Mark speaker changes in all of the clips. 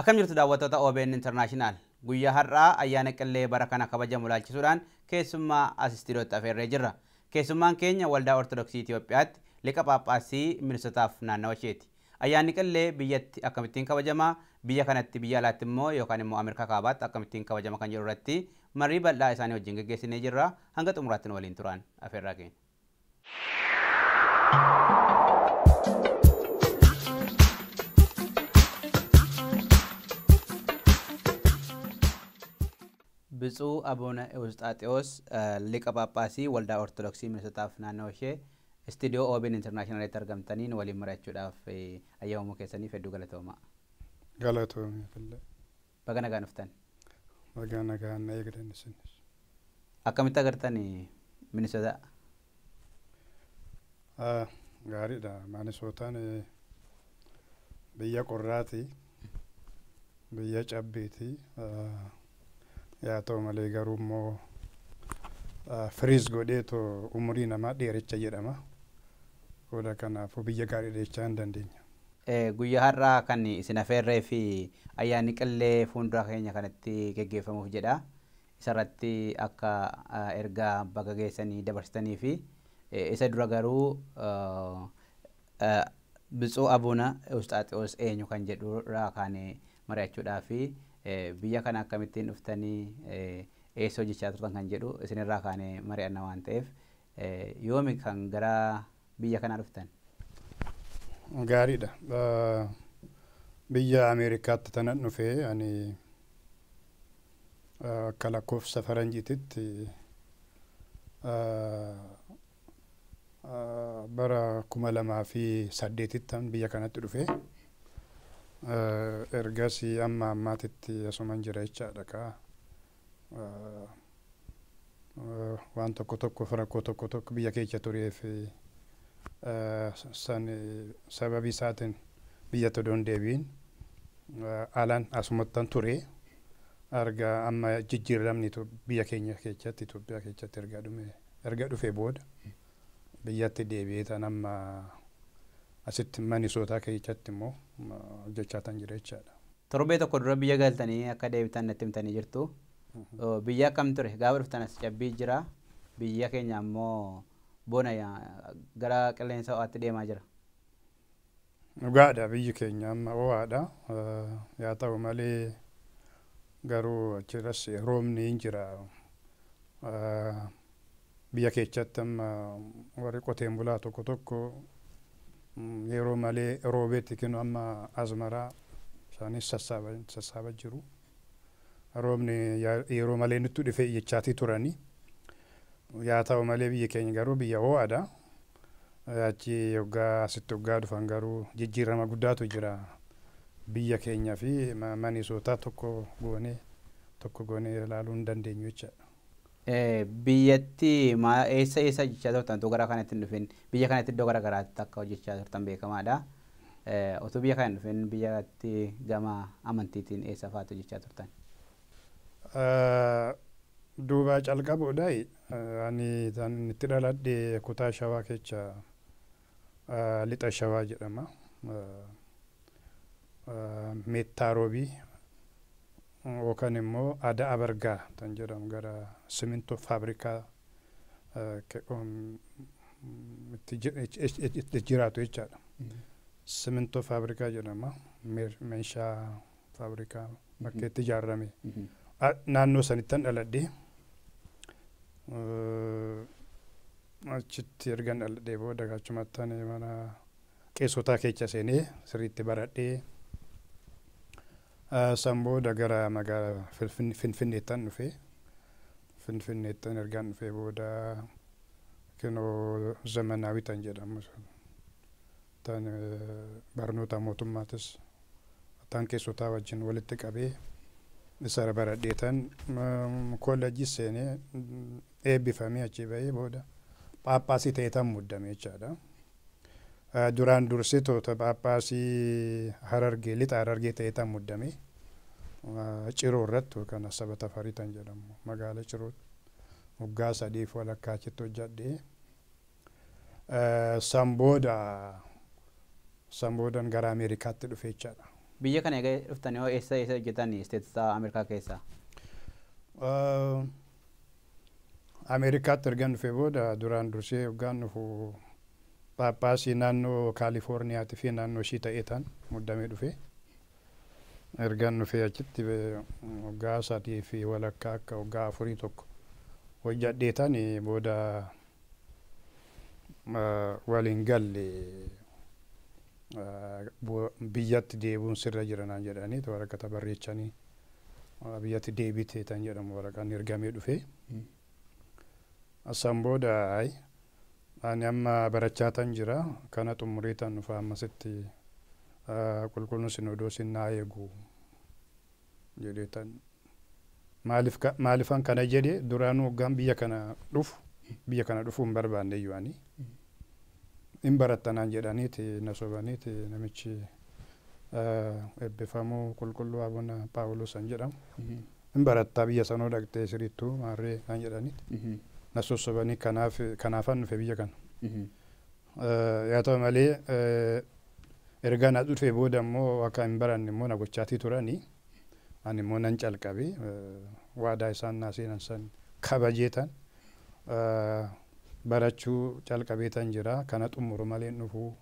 Speaker 1: Akkam jirtu daawwattoota OBN International. Guyyaa har'aa ayyaana qillee bara kana kabajamu ilaalchisuudhaan keessummaa as istiidiyootti afeerree jirra. Keessummaan keenya Waldaa Ortodoksii Itoophiyaatti liqa Phaaphaasii Minisootaaf naannawa isheeti. Ayyaanni qillee biyyatti akkamittiin kabajama, biyya kanatti biyya alaatti immoo yookaan immoo Ameerikaa kaabaatti akkamittiin kabajama kan jedhu irratti marii bal'aa isaanii wajjin geggeessinee jirra. Hanga xumuraatti nu waliin turan afeerraa keenya. ብፁዕ አቡነ ኤዎስጣቴዎስ ሊቀ ጳጳasii Waldaa Ortodoksii Minisootaaf naannoo ishee istiidiyoo OBN Internationalitti argamtanii nu waliin mari'achuudhaaf ayyaamamuu keessaniif hedduu galatoomaa.
Speaker 2: Galatoomii fillee.
Speaker 1: Baga nagaan dhuftan.
Speaker 2: Baga nagaan na eegdan isinis.
Speaker 1: Akkamitti agartan Minisootaa?
Speaker 2: Gaariidha. Minisootaan biyya qorraati. Biyya cabbiiti. Yaa ta'u malee garuu immoo freeze godheetoo umurii namaa dheericha jedhama. Qooda kanaafuu biyya gaarii jechaa hin dandeenya.
Speaker 1: Guyyaa har'aa kan isin afeerree fi ayyaanni qillee fuuldura keenya kanatti geggeeffamuuf jedha. Isarratti akka ergaa baga geessanii dabarsitanii fi isa dura garuu ብፁዕ አቡነ ኤዎስጣቴዎስ eenyu kan jedhu irraa kaanee mari'achuudhaa fi biyya kana akkamittiin dhuftanii eessa hojjechaa turtan kan jedhu isinirraa kaanee mari'anna waan ta'eef, yoomi kan gara biyya kanaa dhuftan?
Speaker 2: Gaariidha. Biyya Ameerikaatti tanan dhufee ani akka lakkoofsa faranjiititti bara 2008ttan biyya kanatti dhufee, ergasii amma ammaatitti asuman jira jechaadha kaa. Waan tokko tokko, rakkoo tokko tokko biyya keessa tureef san sababii isaatiin biyya todoon deebiin alaan asumattan ture. Arga amma jijjiiramni biyya keenya keessatti, Itoophiyaa keessatti erga dhume, erga dhufee booda biyyatti deebi'ee tan amma asitti Minisootaa keessatti immoo hojjechaa tan jira jechaadha.
Speaker 1: Torbee tokko dura biyya galtanii akka deebitan natti himtanii jirtu. Biyya akkam ture? Gaafa dhuftan as cabbii jira. Biyya keenya ammoo bona, gara qilleensa ho'aatti deemaa jira.
Speaker 2: Dhugaadha, biyyi keenya amma ho'aadha. Yaa ta'u malee garuu achirras roobni hin jira. Biyya keessatti amma warri qoteen bulaa tokko tokko yeroo malee roobeetti kennu amma azmaraa isaanis sassaaba jiru. Roobni yeroo malee nutti dhufe jechaatii turani. Yaa ta'u malee biyyi keenya garuu biyya ho'aadha. Achi yoggaa asitti yoggaa dhufan garuu jijjiirama guddaatu jira. Biyya keenya fi Minisootaa tokko goonee ilaaluu hin dandeenyu jechaadha.
Speaker 1: Biyyatti eessa eessa hojjechaa turtan utuu gara kanatti hin dhufin? Biyya kanatti iddoo gara garaatti akka hojjechaa turtan beekamaadha. Utuu biyya kana hin dhufin biyyatti gama amantiitiin eessa fa'aatti hojjechaa turtan?
Speaker 2: Duuba calqabuudha, ani kan itti dhaladhe kutaa Shawaa keessa, Lixa Shawaa jedhama. Meettaa Roobii yookaan immoo Ada Abargaa kan jedhamu, gara simintoo faabrikaa itti jiraatu jechaadha. Simintoo faabrikaa jedhama. Meeshaa faabrikaa bakka itti ijaarame. Naannoo sanittan dhaladhe. Achitti ergan dhaladhee booda achumattan mana qeessotaa keessa seenee sirriitti baradhee, san booda gara magaalaa Finfinneettan dhufee. Finfinneettan ergan dhufee booda kinoo Zamanaawii tan jedhamu tan barnoota mootummaatis tan qeessotaa wajjin walitti qabee isa baradhee tan koolleejjii seenee eebbifamee achi bahee booda Phaaphaasii ta'ee tan muddame jechaadha. Duraan dursitoota Phaaphaasii Harargee, Lixa Harargee ta'ee tan muddame. Ciroo irratti yookaan Asaba Tafarii tan jedhamu magaala Ciroo waggaa 3f walakkaa achitti hojjedhee, san booda san boodan gara Ameerikaatti dhufe jechaadha.
Speaker 1: Biyya kana egaa dhuftanii hoo eessa eessa hojjetan isteetota Ameerikaa keessaa?
Speaker 2: Ameerikaatti ergan dhufee booda duraan dursee hoggaan dhufu Phaaphaasii naannoo Kaalifoorniyaatii fi naannoo ishii ta'ee tan muddamee dhufe. Ergan dhufee achitti waggaa 3.5 akka waggaa 4 tokko hojjadhee tan booda waliin galle, biyyatti deebi'uun sirra jira naan jedhanii waraqata barreechanii, biyyatti deebitee tan jedhamu waraqaan ergamee dhufe. San booda ay ani amma barachaa tan jira, kana xumuree tan dhufa, ammasitti qulqulluun sinodoosiin naa eegu jedhee tan. Maaliif maaliifan kana jedhe? Duraanuu hoggaan biyya kana dhufu, biyya kana dhufuu hin barbaanne iyyuu. Ani hin barattanaan jedhaniiti na sobaniiti. Namichi eebbifamuu qulqulluu Abuna Paawulos an jedhamu hin barattaa, biyya sanoo dhaqxee siriittuu maarree naan jedhaniiti na sossobanii, kanaaf kanaafan dhufe biyya kana. Yaa ta'u malee erga na dhufe booda immoo akka hin baranne immoo na gochaatii turanii, ani immoo nan calqabe, waadaa isaan naa seenan san kabajeetan barachuu calqabeetan jira, kana xumuru malee hin dhufuu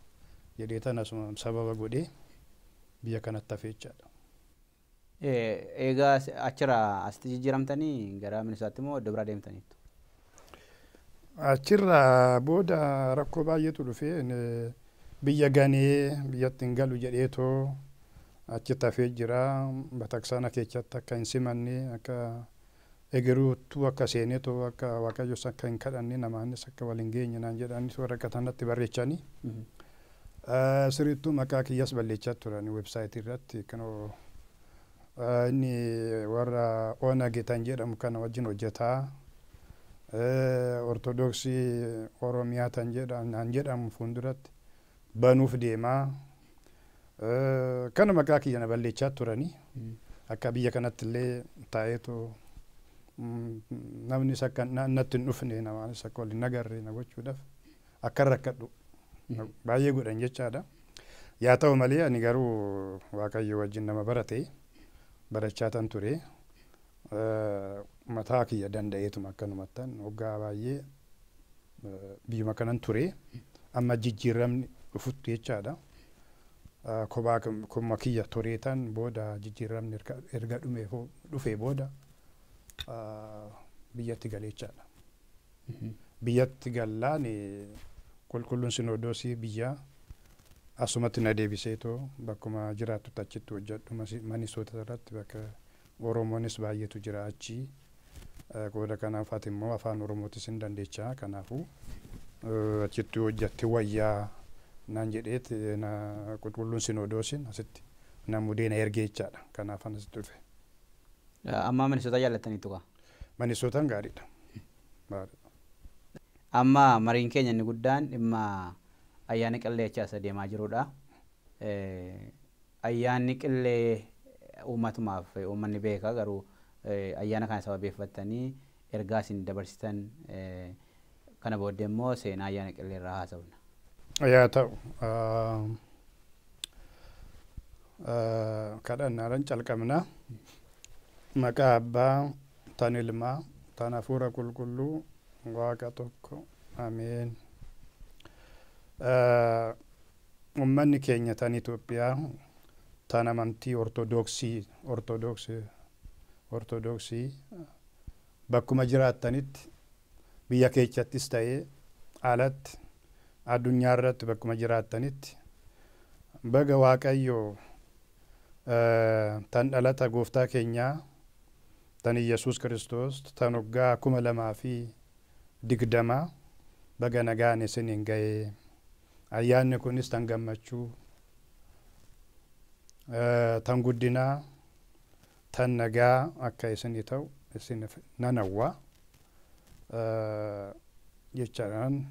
Speaker 2: jedheetan asuma sababa godhee biyya kanatti hafe jechaadha.
Speaker 1: Egaa achirraa asitti jijjiiramtanii gara Minisotaatti moo iddoo biraa deemtaniittu?
Speaker 2: Achirraa booda rakkoo baay'eetu dhufe. Biyya ganee biyyatti hin galu jedheetoo achitti hafee jira. Bataksaana keessatti akka hin simanne, akka egeruuttuu akka seeneetoo akka Waaqayyos akka hin kadhanne, namaanis akka wal hin geenye naan jedhanii waraqata natti barreechanii. Sirriittuu maqaa kiyyas balleechaa turan weebsaayitii irratti, kunoo inni warra ONAG tan jedhamu kana wajjin hojjetaa. Ortodoksii Oromiyaa tan naan jedhamu fuulduratti banuuf deemaa. Kana maqaa kiyya na balleechaa turanii, akka biyya kanatti illee taa'eetu namnis akka natti hin dhufne, namaanis akka wal hin agarre na gochuudhaaf akka rakkadhu baay'ee godhan jechaadha. Yaa ta'u malee ani garuu Waaqayyo wajjin nama barate, barachaa tan ture. Mataa kiyya danda'eetuma akkanumattan waggaa baay'ee biyyuma kanan ture, amma jijjiiramni dhufutti jechaadha. Kophaa kuma kiyya tureetan booda jijjiiramni erga dhufee booda biyyatti galee jechaadha. Biyyatti gallaan qulqulluun sinodoosii biyyaa asumatti na deebiseetoo bakkuma jiraattutti achitti hojjedhu, Manisoota irratti, bakka Oromoonis baay'eetu jira achi. Qooda kanaaf ati immoo afaan Oromootis hin dandeechaa, kanaafuu achitti hojjette wayyaa naan jedheet na qulqulluun sinodoosiin asitti na mudee na ergee jechaadha. Kanaaf asitti dhufe.
Speaker 1: Amma Minisoota jaallattaniitu kaa?
Speaker 2: Minisootaan gaariidha.
Speaker 1: Amma mariin keenya inni guddaan dhimma ayyaana qillee achi deemaa jirudha. Ayyaanni qillee uummatumaaf uummanni beeka, garuu ayyaana kana sababeeffattanii ergaa isin dabarsitan, kana booddee immoo seenaa ayyaana qillee irraa haasofna.
Speaker 2: Yaa ta'u, kadhannaadhaan calqabna. Maqaa Abbaa, tan Ilmaa, tan Hafuura Qulqulluu, Waaqa tokko, ameen. Uummanni keenya tan Itoophiyaa tan amantii Ortodoksii bakkuma jiraattanitti, biyya keessattis ta'ee alatti, addunyaa irratti bakkuma jiraattanitti, baga Waaqayyo tan dhalata gooftaa keenyaa tan Iyyasuus Kiristoos tan waggaa 2020 baga nagaan isiniin ga'ee. Ayyaanni kunis tan gammachuu, tan guddinaa, tan nagaa akka isinii ta'u isin nan hawwa jechaadhaan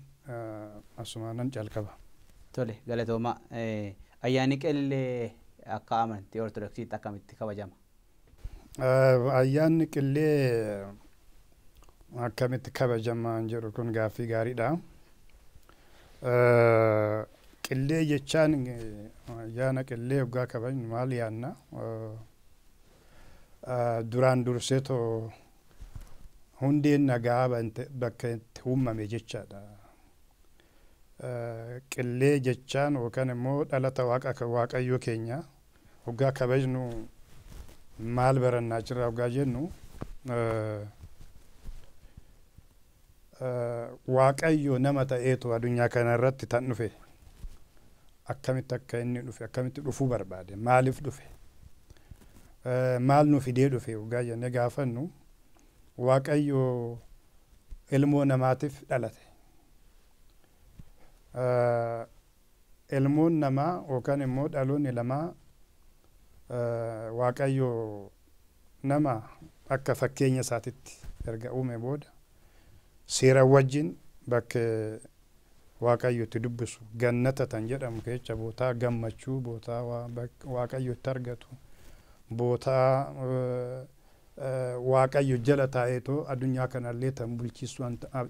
Speaker 2: asumaanan calqaba.
Speaker 1: Tole, galatooma. Ayyaanni qillee akka amantii Ortodoksiitti akkamitti kabajama?
Speaker 2: Ayyaanni qillee akkamitti kabajama jedhu kun gaaffii gaariidha. Qillee jechaan ayyaana qillee waggaa kabajnu maal yaanna? Duraan dursee too hundeen nagaa bakka itti uumame jechaadha. Qillee jechaan yookaan immoo dhalata waaqa waaqayyoo keenya waggaa kabajnu maal barannaa jirra waggaa jennu, waaqayyo nama ta'eetu addunyaa kana irratti tan dhufe, akkamitti akka inni dhufe, akkamitti dhufuu barbaade, maaliif dhufe, maal nu fidee dhufe waggaa jennee gaafannu, waaqayyo ilmoo namaatiif dhalate. Ilmoon namaa yookaan immoo dhaloonni lamaa waaqayyo nama akka fakkeenya isaatitti erga uume booda, seera wajjin bakka waaqayyo itti dubbisu gannata tan jedhamu keessa, bootaa gammachuu, bootaa waaqayyo itti argatu, bootaa waaqayyo jala taa'eetoo addunyaa kanallee tan bulchiisuu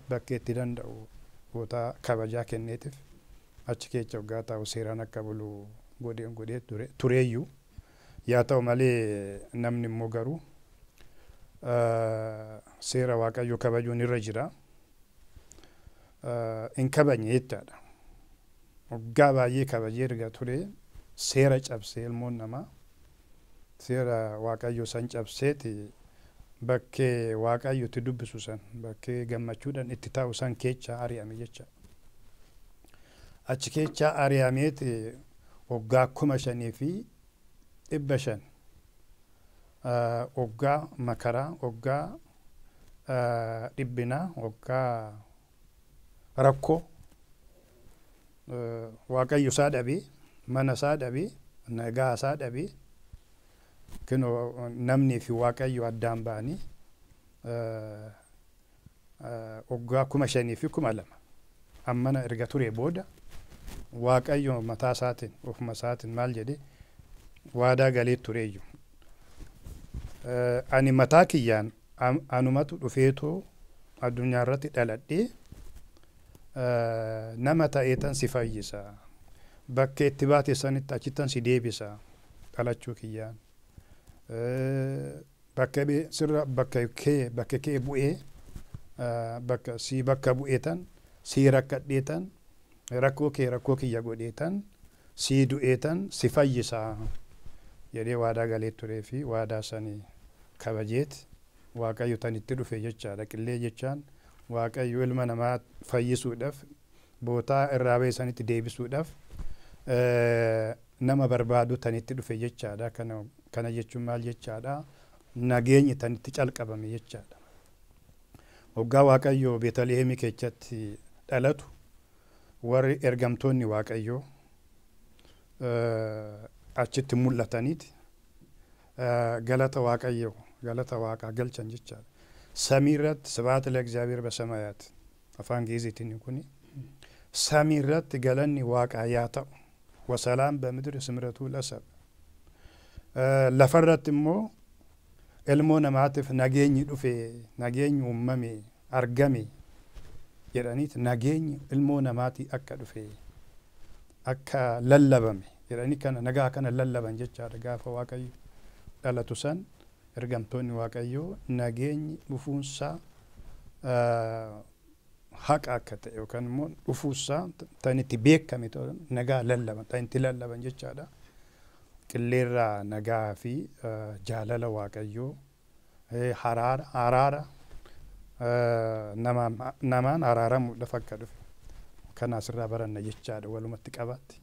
Speaker 2: bakka itti danda'u, bootaa kabajaa kenneetiif achi keessa waggaa taa'u seeraan akka bulu godhee godhee tureeyyuu. Yaa ta'u malee namni immoo garuu seera waaqayyo kabajuun irra jira. Hin kabajne jechaadha. Waggaa baay'ee kabajee erga ture seera cabsee, ilmoon namaa seera waaqayyo san cabseeti bakkee waaqayyo itti dubbisu san, bakkee gammachuudhaan itti taa'u san keessa ari'ame jecha. Achi keessa ari'ameeti waggaa 5500 waggaa makaraa, waggaa dhibbinaa, waggaa rakkoo, waaqayyo isaa dhabee, mana isaa dhabee, nagaa isaa dhabee, kinoo namnii fi waaqayyo addaan ba'anii waggaa 5000 fi 2000 ammana erga ture booda, waaqayyo mataa isaatiin ofuma isaatiin maal jedhe? Waadaa galee tureeyyu. Ani mataa kiyyaan anumatu dhufeetoo addunyaa irratti dhaladhee nama ta'eetan si fayyisa. Bakka itti baate sanitti achittan si deebisa dhalachuu kiyyaan. Bakka sirra bakka kee bu'ee, bakka si bakka bu'eetan si rakkadheetan, rakkoo kee rakkoo kiyya godheetan si du'eetan si fayyisa jedhee waadaa galee turee fi waadaa sanii kabajeet waaqayyo tan itti dhufe jechaadha. Qillee jechaan waaqayyo ilma namaa fayyisuudhaaf, bootaa irraa ba'e sanitti deebisuudhaaf nama barbaadu tan itti dhufe jechaadha. Kana jechuun maal jechaadha? Nageenyi tan itti calqabame jechaadha. Waggaa waaqayyo Beetaliheemii keessatti dhalatu warri ergamtoonni waaqayyoo achitti mul'ataniiti galata waaqayyo, galata waaqaa galchan jechaadha. Samii irratti ስብሐት ለእግዚአብሔር በሰማያት afaan Geeziitiin kuni samii irratti galanni waaqaa yaa ta'u, ወሰላም በምድር ስምረቱ ለሰብእ, lafarratti immoo ilmoo namaatiif nageenyi dhufe, nageenyi uumame, argame jedhaniit nageenyi ilmoo namaatii akka dhufe akka lallabame jedhanii kana nagaa kana lallaban jechaadha. Gaafa waaqayyo dhalatu san ergamtoonni waaqayyoo nageenyi dhufuunsaa haqa akka ta'e yookaan immoo dhufuunsaa tan itti beekame nagaa lallaban, tan itti lallaban jechaadha. Qilleerraa nagaa fi jaalala waaqayyoo, araara, namaan araaramuudhaaf akka dhufe kana asirraa baranna jechaadha walumatti qabaatti.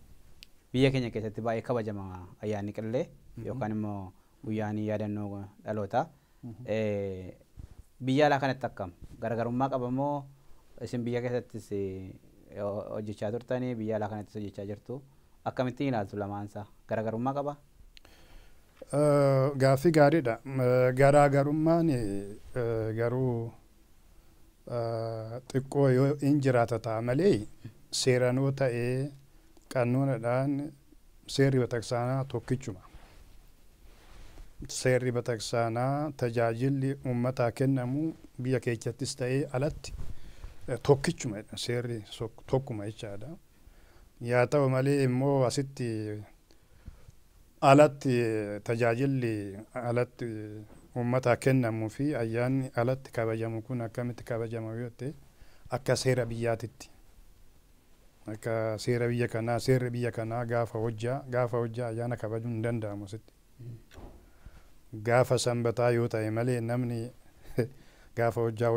Speaker 1: Biyya keenya keessatti baay'ee kabajama ayyaanni qillee yookaan immoo guyyaan yaadannoo dhalootaa. Biyya alaa kanatti akkam? Garaagarummaa qaba moo isin biyya keessattis hojjechaa turtanii biyya alaa kanattis hojjechaa jirtu? Akkamittiin ilaaltu lamaansaa? Garaagarummaa qaba?
Speaker 2: Gaaffii gaariidha. Garaagarummaan garuu xiqqoo yoo in jiraata ta'a malee, seeranoo ta'ee qannoonadhaan seerri bataksaanaa tokkichuma. Seerri bataksaanaa tajaajilli uummataa kennamu biyya keessattis ta'ee alatti tokkichuma, seerri tokkuma jechaadha. Yaa ta'u malee immoo asitti alatti tajaajilli alatti uummataa kennamuu fi ayyaanni alatti kabajamu kun akkamitti kabajama yoo ta'e, akka seera biyyaatitti. Akka seera biyya kanaa, seerri biyya kanaa gaafa hojjaa ayyaana kabajuun hin danda'amu asitti. Gaafa sanbataa yoo ta'e malee namni gaafa hojjaa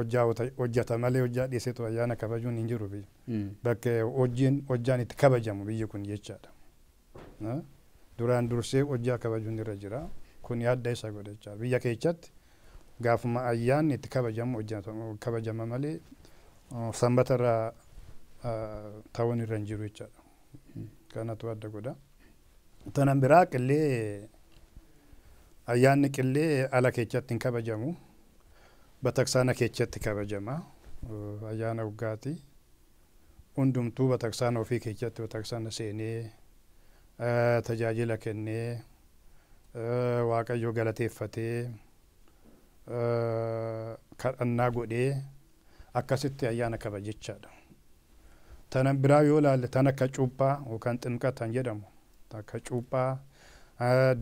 Speaker 2: hojjata malee hojjaa dhiisetu ayyaana kabajuun hin jiru biyya. Bakka hojiin hojjaan itti kabajamu biyyi kun jechaadha. Duraan dursee hojjaa kabajuun irra jira. Kun yaadda isa godha jechaadha. Biyya keessatti gaafuma ayyaanni itti kabajamu kabajama malee sanbata irraa ta'uun irra hin jiru jechaadha. Kanatu adda godha. Tanan biraa qillee, ayyaanni qillee ala keessatti hin kabajamu. Bataksaana keessatti kabajama. Ayyaana waggaati. Hundumtuu bataksaana ofii keessatti bataksaana seenee, tajaajila kennee, Waaqayyo galateeffatee, kadhannaa godhee akkasitti ayyaana kabajechaadha. Tanan biraa yoo ilaalle, tan akka cuuphaa yookaan ximqat kan jedhamu, akka cuuphaa,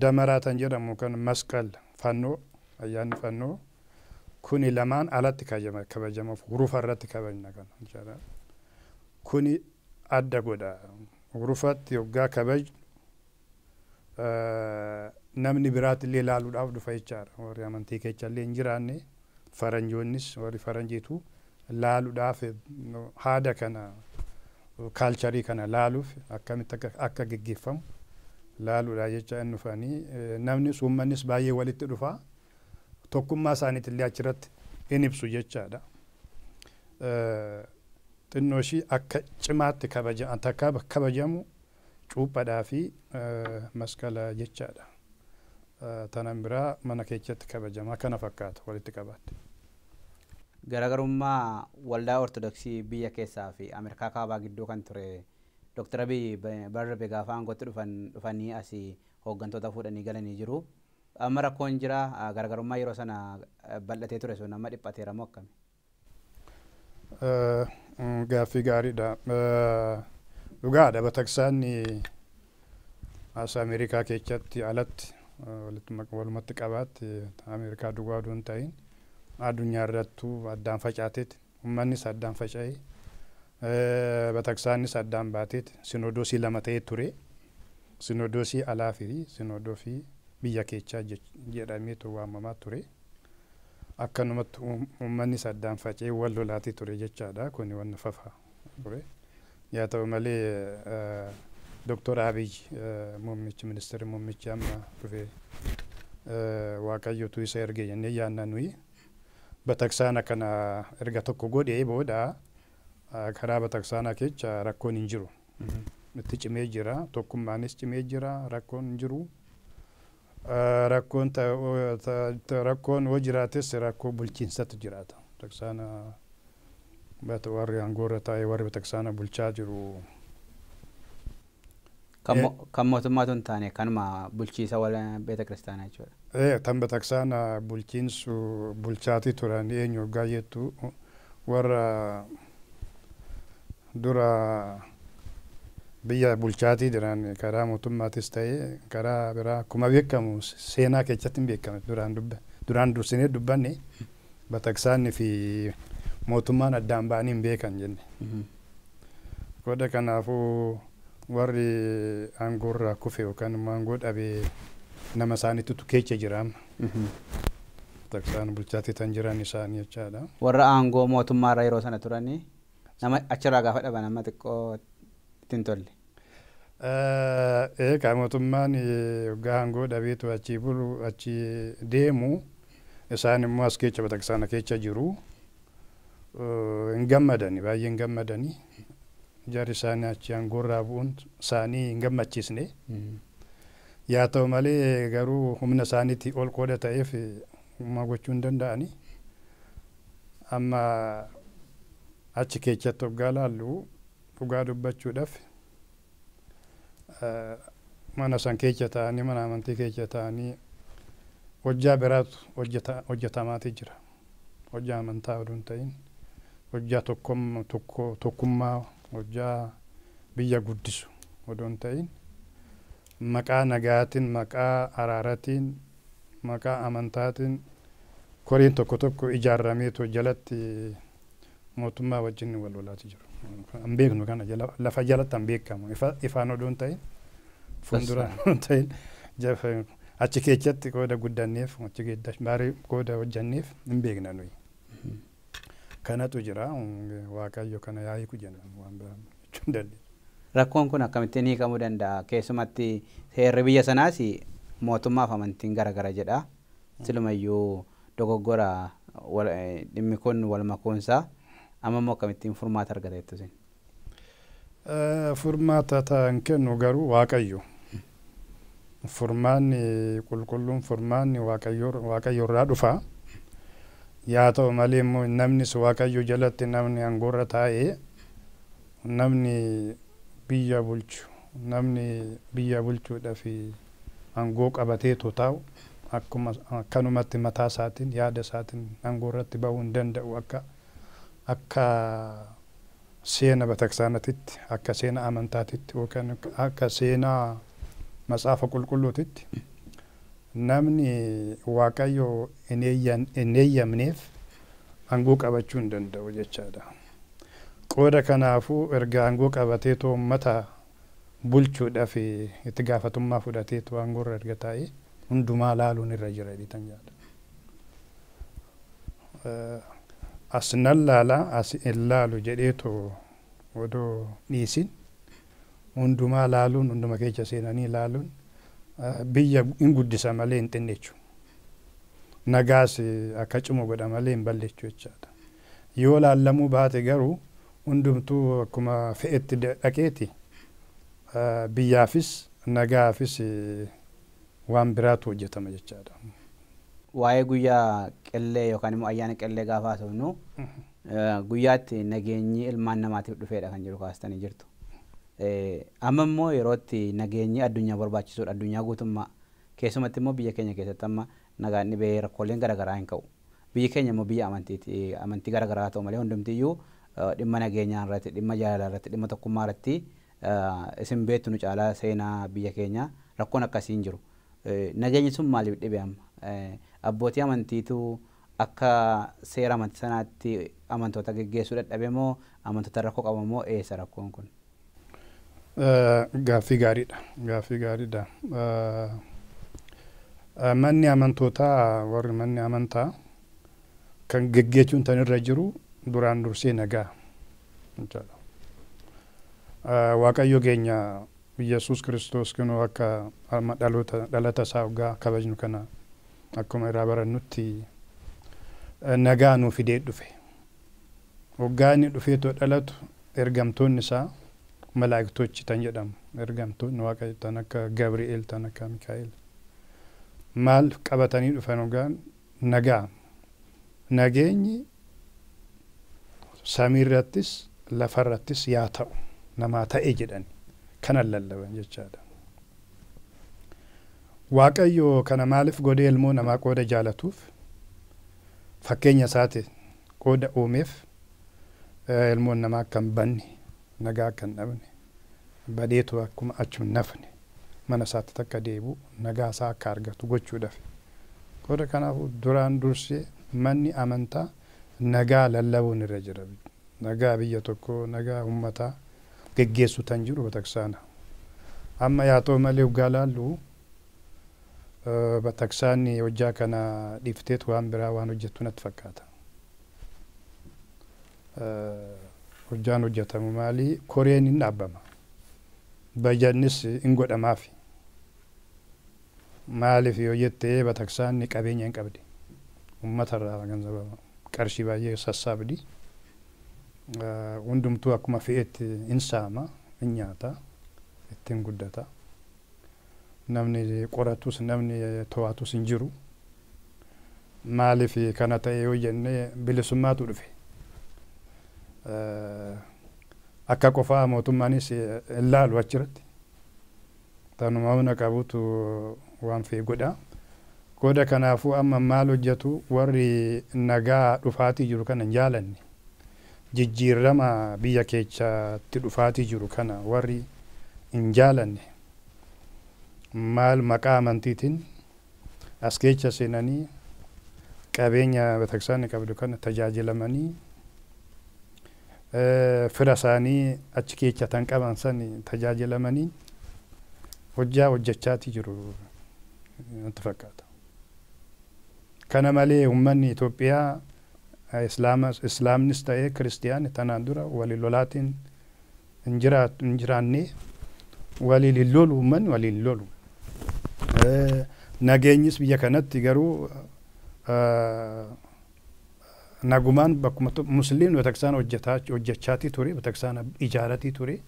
Speaker 2: damaraa kan jedhamu yookaan masqal, fannoo, ayyaanni fannoo kuni lamaan alatti kabajama, hurufa irratti kabajna kana jechaadha. Kuni adda godha. Hurufatti yoggaa kabajnu namni biraatti illee ilaaluudhaaf dhufa jechaadha. Warri amantii keessa illee hin jiraanne, faranjoonnis, warri faranjiitu laaluudhaaf, haada kana, culture kana laaluuf, akkamitti akka geggeeffamu laaluudha jecha inni dhufanii, namni uummannis baay'ee walitti dhufa, tokkummaa isaaniitti illee achirratti in ibsu jechaadha. Xinnoo ishii akka cimaatti akka kabajamu cuuphadhaa fi masqala jechaadha. Tanan biraa mana keessatti kabajama, kana fakkaata walitti qabaatti.
Speaker 1: Garaagarummaa waldaa Ortodoksii biyya keessaa fi Ameerikaa kaabaa gidduu kan ture, Dr. Abiy barra gaafa aangootti dhufan dhufanii asii hooggantoota fuudhanii galanii jiru. Amma rakkoon jira, garaagarummaa yeroo sana bal'atee ture sun amma dhiphateera moo akkami?
Speaker 2: Gaaffii gaariidha. Dhugaadha, bataksaanni as Ameerikaa keessatti alatti walumatti qabaatti, Ameerikaa duwwaa odoo hin ta'in addunyaa irrattuu addaan facaateeti, uummannis addaan faca'ee, bataksaannis addaan baateeti, sinodoosii lama ta'ee ture, sinodoosii alaa fi sinodoosii biyya keessaa jedhameetu waamamaa ture. Akkanumatti uummannis addaan faca'ee wal lolaatii ture jechaadha. Kuni wanna fafa ture. Yaa ta'u malee Doktor Abiy, muummichi ministeera, muummichi amma dhufe, Waaqayyotu isa erge jennee yaadna nuyi. Bataksaana kana erga tokko godhee booda karaa bataksaanaa keessa rakkoon hin jiru. Itti cimee jira, tokkummaanis cimee jira, rakkoon hin jiru. Rakkoon yoo jiraates rakkoo bulchiinsatu jiraata. Bataksaana warri aangoorra taa'ee, warri bataksaana bulchaa jiru.
Speaker 1: Kan mootummaatu hin taane, kanuma bulchiisa beeta kiristaanaa jechuudha.
Speaker 2: Tan bataksaana bulchiinsu bulchaatii turan eenyu hoggaa jettu, warra dura biyya bulchaatii jiran, karaa mootummaatis ta'ee karaa biraa, akkuma beekamu seenaa keessatti hin beekame, duraan dursinee dubbanne, bataksaanni fi mootummaan addaan ba'anii hin beekan jenne. Godha kanaafuu warri aangoorraa kufe yookaan immoo aangoo dhabee nama isaaniitu keessa jira amma. Bataksaan bulchaatii tan jiran isaanii jechaadha.
Speaker 1: Warra aangoo mootummaarra yeroo sana turanii nama achirraa gaafa dhaban amma xiqqoo itti hin tolle.
Speaker 2: Eegaa, mootummaan waggaa aangoo dhabeetu achii bulu, achii deemu, isaan immoo as keessa bataksaana keessa jiru. Hin gammadani, baay'ee hin gammadani. Jarri isaanii achi aangoorraa bu'uun isaanii hin gammachiisne. Yaa ta'u malee garuu humna isaaniitii ol qooda ta'eef uumaa gochuu hin danda'ani. Amma achi keessatti hoggaa laallu, dhugaa dubbachuudhaaf, mana san keessa ta'anii, mana amantii keessa ta'anii hojjaa biraatu hojjetamaati jira. Hojjaa amantaa oduu hin ta'in hojjaa tokkummaa, hojjaa biyya guddisu. odoo hin ta'in maqaa nagaatiin, maqaa araaratiin, maqaa amantaatiin koreen tokko tokko ijaarameetu jalatti mootummaa wajjin wal lolaati jiru. Hin beeknu kana lafa jalatti hin beekamu. Ifaan odoo hin ta'in, fuulduraan odoo hin ta'in, achi keessatti qooda guddanneef, achi keessatti baarii qooda hojjanneef hin beekna nuyi. Kanatu jira. Waaqayyo kana yaa'iku jenna, waan biraa jechuu hin dandeenya.
Speaker 1: Rakkoon kun akkamittiin hiikamuu danda'a? Keessumatti seerri biyya sanaas mootummaaf amantiin garagara jedha. Silumayyuu dogoggora dhimmi kun wal makuunsaa, amma immoo akkamittiin furmaata argata jettu isin?
Speaker 2: Furmaata ta'an kennu garuu Waaqayyo. Furmaanni qulqulluun, furmaanni Waaqayyo irraa dhufa. Yaa ta'u malee immoo namnis Waaqayyo jalatti namni aangoorra taa'ee, namni biyya bulchu, namni biyya bulchuudhaaf aangoo qabateetu taa'u akkuma akkanumatti mataa isaatiin, yaada isaatiin aangoo irratti ba'uu hin danda'u. Akka seena bataksaanatitti, akka seena amantaatitti yookaan akka seenaa Matsaafa Qulqulluutitti namni Waaqayyo hin eeyyamneef aangoo qabachuu hin danda'u jechaadha. Qooda kanaafuu erga aangoo qabateetu uummata bulchuudhaaf itti gaafatummaa fudhateetu aangoo irra erga taa'ee hundumaa laaluun irra jira jedheetan yaada. As nan laala, as hin laalu jedheetu odoo dhiisin hundumaa laaluun, hunduma keessa seenanii laaluun biyya hin guddisa malee hin xinneechu. Nagaas akka cimu godha malee hin balleechu jechaadha. Yoo laallamuu baate garuu hundumtuu akkuma fe'etti dhaqeeti biyyaafis nagaafis waan biraatu hojjetama jechaadha.
Speaker 1: Waa'ee guyyaa qillee yookaan immoo ayyaana qillee gaafa haasofnu, guyyaatti nageenyi ilmaan namaatiif dhufeedha kan jiru kaastanii jirtu. Amma immoo yerootti nageenyi addunyaa barbaachisuudha, addunyaa guutummaa, keessumatti immoo biyya keenya keessatti amma nagaan dhibee rakkooleen garaagaraa hin ka'u. Biyyi keenya immoo biyya amantiiti. Amantii garaagaraa ta'u malee hundumtiyyuu dhimma nageenyaa irratti, dhimma jaalalaa irratti, dhimma tokkummaa irratti isin beektu nu caalaa seenaa biyya keenyaa, rakkoon akkasii hin jiru. Nageenyi sun maaliif dhibe amma? Abbootii amantiitu akka seera amantii sanaatti amantoota geggeessuu dadhabe moo, amantoota rakkoo qaba moo, eessa rakkoon kun?
Speaker 2: Gaaffii gaariidha. Gaaffii gaariidha. Manni amantootaa, warri manni amantaa kan geggeessuun tan irra jiru duraan dursee nagaa. Waaqayyo keenya Yesuus Kiristoos kunuu akka amma dhaloota dhalata isaa waggaa kabajnu kana akkuma irraa barannutti nagaa nuu fidee dhufe. Waggaa inni dhufeetoo dhalatu ergamtoonni isaa malaayiktochi tan jedhamu, ergamtoonni Waaqayyo tan akka Gabri'eel, tan akka Mikaa'el maal qabatanii dhufan? Waggaan nagaa. Nageenyi samiirrattis lafarrattis yaa ta'u, namaa ta'e jedhani kanan lallaban jechaadha. Waaqayyo kana maaliif godhee? Ilmoo namaa qooda jaalatuuf, fakkeenya isaati qooda uumeef, ilmoon namaa akka hin banne, nagaa akka hin dhabne, badeetu akkuma achum nafne mana isaatti takka deebi'u, nagaa isaa akka argatu gochuudhaaf. Qooda kanaafuu duraan dursee manni amantaa nagaa lallabuun irra jira. Nagaa biyya tokkoo, nagaa uummataa geggeessu tan jiru bataksaana. Amma yaa ta'u malee waggaa laallu bataksaanni hojjaa kana dhiifteetu waan biraa waan hojjettu natti fakkaata. Hojjaan hojjetamu maali? Koreen hin dhaabbama. Bajannis hin godhamaafi. Maaliif yoo jettee, bataksaanni qabeenya hin qabdi. Uummatarraa ganzaba qarshii baay'ee sassaabdi. Hundumtuu akkuma fe'etti hin saama, hin nyaata, ittiin guddata. Namni qoratus namni to'atus hin jiru. Maaliif kana ta'e yoo jenne, bilisummaatu dhufe. Akka qofaa mootummaanis hin laalu achirratti. Tanuma humna qabutu waan fe'e godha. Qooda kanaafuu amma maal hojjetu? Warri nagaa dhufaatii jiru kana hin jaalanne. Jijjiirama biyya keessatti dhufaatii jiru kana warri hin jaalanne maal maqaa amantiitiin as keessa seenanii qabeenya betaksaanni qabdu kana tajaajilamanii fira isaanii achi keessa tan qaban san tajaajilamanii hojjaa hojjechaati jiru natti fakkaata. Kana malee uummanni Itoophiyaa islaamnis ta'ee kiristiyaanni tanaan dura waliin lolaatiin hin jiraanne, waliin hin lolu, uummanni waliin hin lolu. Nageenyis biyya kanatti garuu nagumaan bakkuma musliimni betaksaana hojjechaatii ture, betaksaana ijaaratii ture.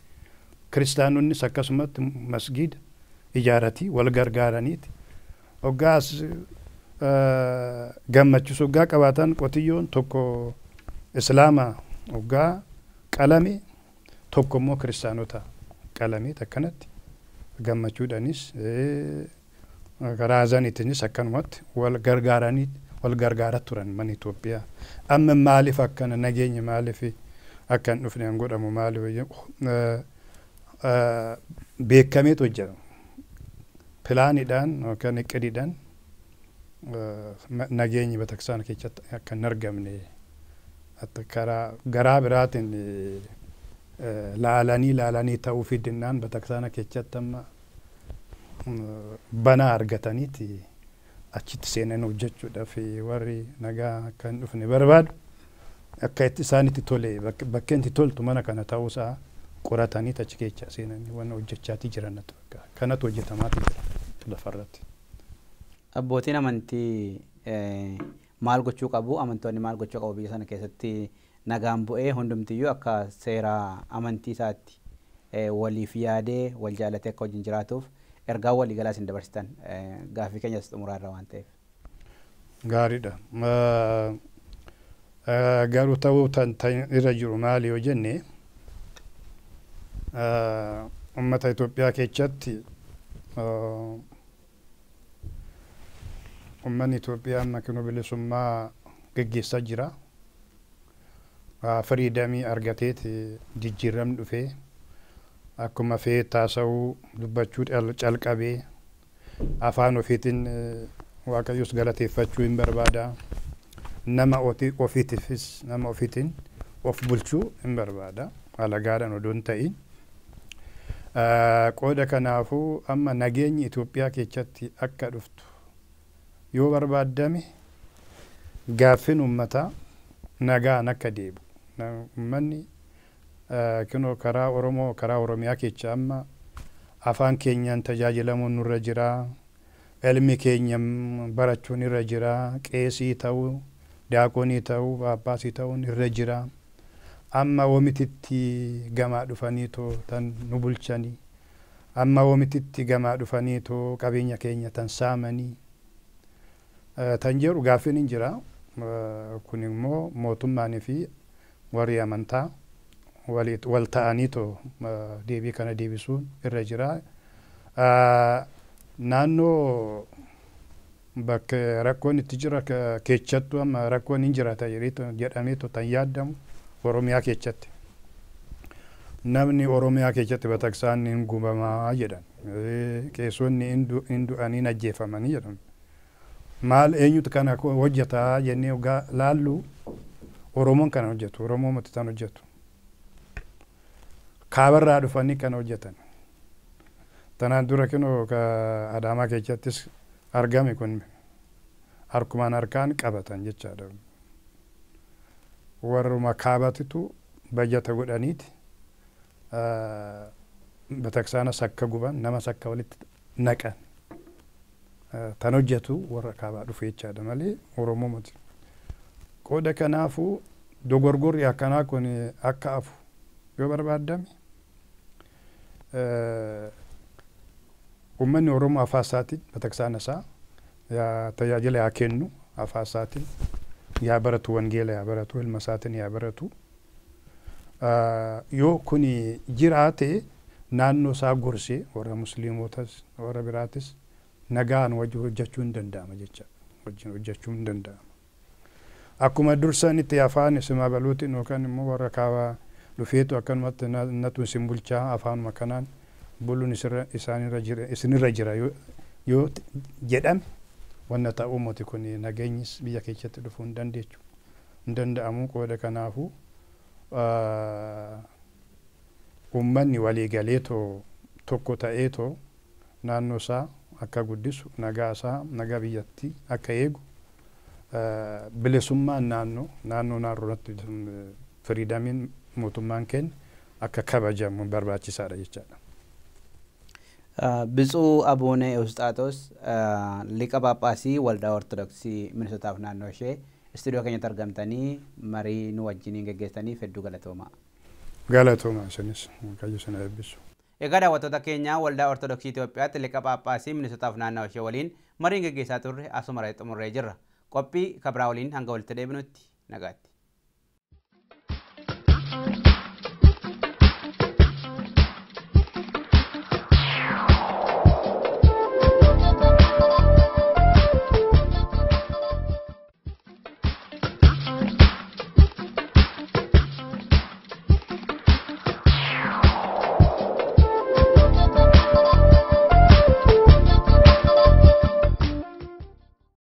Speaker 2: Kiristaanonnis akkasumatti masgiida ijaaratii wal gargaaraniiti. Hoggaas gammachiisu hoggaa qabaatan qotiyyoon tokko islaama hoggaa qalame, tokko immoo kiristaanota qalame, akkanatti gammachuudhaanis karaa hazaniitiinis akkanumatti wal gargaaranii wal gargaaraa turan mana Itoophiyaa. Amma maaliif akkana nageenya maaliif akka hin dhufne hin godhamu, maaliif beekameetu hojjetama. Pilaaniidhaan yookaan iqqidiidhaan nageenyi betaksaana keessatti akka hin argamne karaa garaa biraatiin laalanii laalanii ta'uu fidinnaan betaksaana keessatti amma banaa argataniiti achitti seenanii hojjechuudhaaf warri nagaa akka hin dhufne barbaadu akka itti isaanitti tole, bakkeen itti toltu mana kana ta'uusaa qoratanii achi keessa seenanii waan hojjechaatii jiran natti fakkaata. Kanatu hojjetamaatii jira lafarratti.
Speaker 1: Abbootiin amantii maal gochuu qabu? Amantoonni maal gochuu qabu biyya sana keessatti nagaan bu'ee hundumtiyyuu akka seera amantii isaatti waliif yaadee wal jaalatee akka wajjin jiraatuuf ergaa walii galaa isin dabarsitan, gaaffii keenyas xumuraa irra waan ta'eef?
Speaker 2: Gaariidha. Garuu ta'uu tan irra jiru maali yoo jenne, uummata Itoophiyaa keessatti uummanni Itoophiyaa amma kinoo bilisummaa geggeessaa jira. Freedom argateeti jijjiiramni dhufee akkuma fee taasa'uu dubbachuu calqabee afaan ofiitiin Waaqayyos galateeffachuu hin barbaada. Nama ofiitiifis nama ofiitiin of bulchuu hin barbaada. Alagaadhaan odoo hin ta'in. Qooda kanaafuu amma nageenyi Itoophiyaa keessatti akka dhuftu yoo barbaaddame gaaffin uummataa nagaan akka deebi'u. Uummanni kinoo karaa Oromoo karaa Oromiyaa keessa amma afaan keenyaan tajaajilamuun nurra jira. Ilmi keenya barachuun irra jira. Qeesii ta'uu, daaqonii ta'uu, paappaasii ta'uun irra jira. Amma womititti gamaa dhufanii too tan nu bulchanii. Amma womititti gamaa dhufanii too qabeenya keenya tan saamanii. Tan jedhu gaaffiin hin jira. Kun immoo mootummaanii fi warri amantaa wal ta'anii too deebii kana deebisuun irra jira. Naannoo bakka rakkoon itti jira keessattuu amma rakkoon hin jiraata jedhameetu tan yaadamu Oromiyaa keessatti. Namni Oromiyaa keessatti bataksaanni hin gubamaa jedhan. Qeessonni hin du'anii hin ajjeefamanii jedhan. Maal eenyutu kana hojjetaa jennee laallu, Oromoon kana hojjetu, Oromoo miti tan hojjetu. Kaabarraa dhufanii kana hojjetan. Tanaan dura kinoo Adaamaa keessattis argame kun harkumaan harkaan qabatan jechaadha. Warruma kaabatitu bajata godhaniiti bataksaanas akka guban, namas akka walitti naqan tan hojjetu warra kaabaa dhufe jechaadha malee Oromoo miti. Qooda kanaafuu dogorgorri akkanaa kun akka hafu yoo barbaaddame uummanni Oromoo afaan isaatiin bataksaana isaa tajaajila yaa kennu, afaan isaatiin yaa baratu, wangeela yaa baratu, ilma isaatiin yaa baratu. Yoo kuni jiraate naannoo isaa gorsee warra musliimotas warra biraatis nagaan wajjin hojjechuu hin danda'ama jecha, wajjin hojjechuu hin danda'ama. Akkuma dursanitti afaan isimaa baluutiin yookaan immoo warra kaabaa dhufeetu akkanumatti natu isin bulchaa afaanuma kanaan Buluun isaanirra jira isinirra jira yoo jedhame wanna ta'uu miti kun nageenyis biyya keessatti dhufuu hin dandeechu hin danda'amu. Qooda kanaafuu uummanni walii galeetoo tokko ta'eetoo naannoo isaa akka guddisu, nagaa isaa, nagaa biyyattii akka eegu, bilisummaan naannoo naannoo irratti freedomiin mootummaan kenne akka kabajamu barbaachisaadha jechaadha.
Speaker 1: ብፁዕ አቡነ ኤውስጣቴዎስ ሊቀ ጳጳስii waldaa Ortodoksii Minisootaaf naannoo ishee istuudiyoo keenyatti argamtanii marii nu wajjiniin geggeessaniif hedduu galatoomaa.
Speaker 2: Galatoomaa isinis, Waaqayyo isin haa eebbisu.
Speaker 1: Egaa daawwattoota keenya, waldaa Ortodoksii Itoophiyaatti liqa Phaaphaasii Minisootaaf naannoo ishee waliin mariin geggeessaa turre asuma irratti xumurree jirra. Qophii kabraa waliin hanga walitti deebinutti nagaatti.